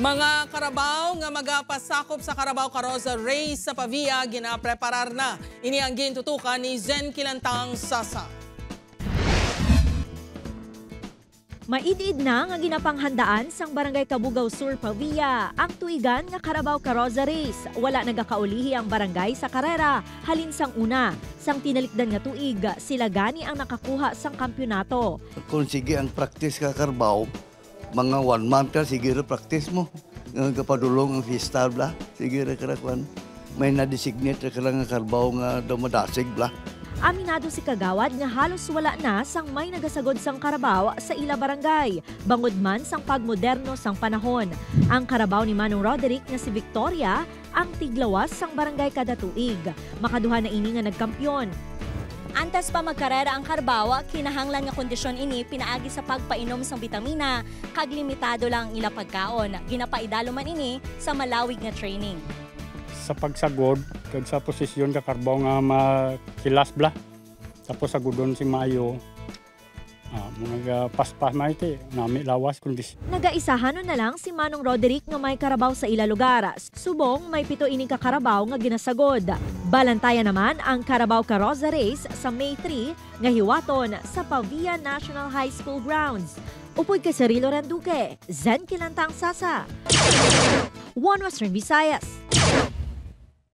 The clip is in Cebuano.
Mga karabaw nga magapasakop sa Carabao Carroza Race sa Pavia ginapreparar na. Ini ang gintutukan ni Zen Kilantang Sasa. Maid-id na nga ginapanghandaan sang Barangay Cabugao Sur, Pavia ang tuigan nga Carabao Carroza Race. Wala nagakaulihi ang barangay sa karera halin sang una. Sang tinalikdan nga tuig, sila gani ang nakakuha sang kampyonato. Kung sige ang practice ka Carabao, mga one month ka, sige ra practice mo. Nga kapadulong ang fiesta bla, sige ra karakuan. May na-designate ra ka lang nga Carabao nga dumadasig bla. Aminado si Kagawad nga halos wala na sang may nagasagod sang karabaw sa ila barangay, bangod man sang pagmoderno sang panahon. Ang karabaw ni Manong Roderick nga si Victoria ang tiglawas sang barangay kada tuig. Makaduha na ini nga nagkampiyon. Antes pa magkarera ang karbawa, kinahanglan nga kondisyon ini pinaagi sa pagpainom sang bitamina, kag limitado lang ang ila pagkaon. Ginapaidalo man ini sa malawig nga training. Sa pagsagod, kag sa posisyon ka karbaw nga makilas bla. Tapos sagodon si maayo. Mga paspas maite, nami lawas kundi. Nagaisahanon na lang si Manong Roderick nga may karabaw sa ila lugar. Subong may 7 ini ka karabaw nga ginasagod. Balantayan naman ang Carabao Carroza Race sa May 3 nga hiwaton sa Pavia National High School grounds. Upoy kay Cirilo Randuque, Zen Kilantang Sasa. One Western Visayas.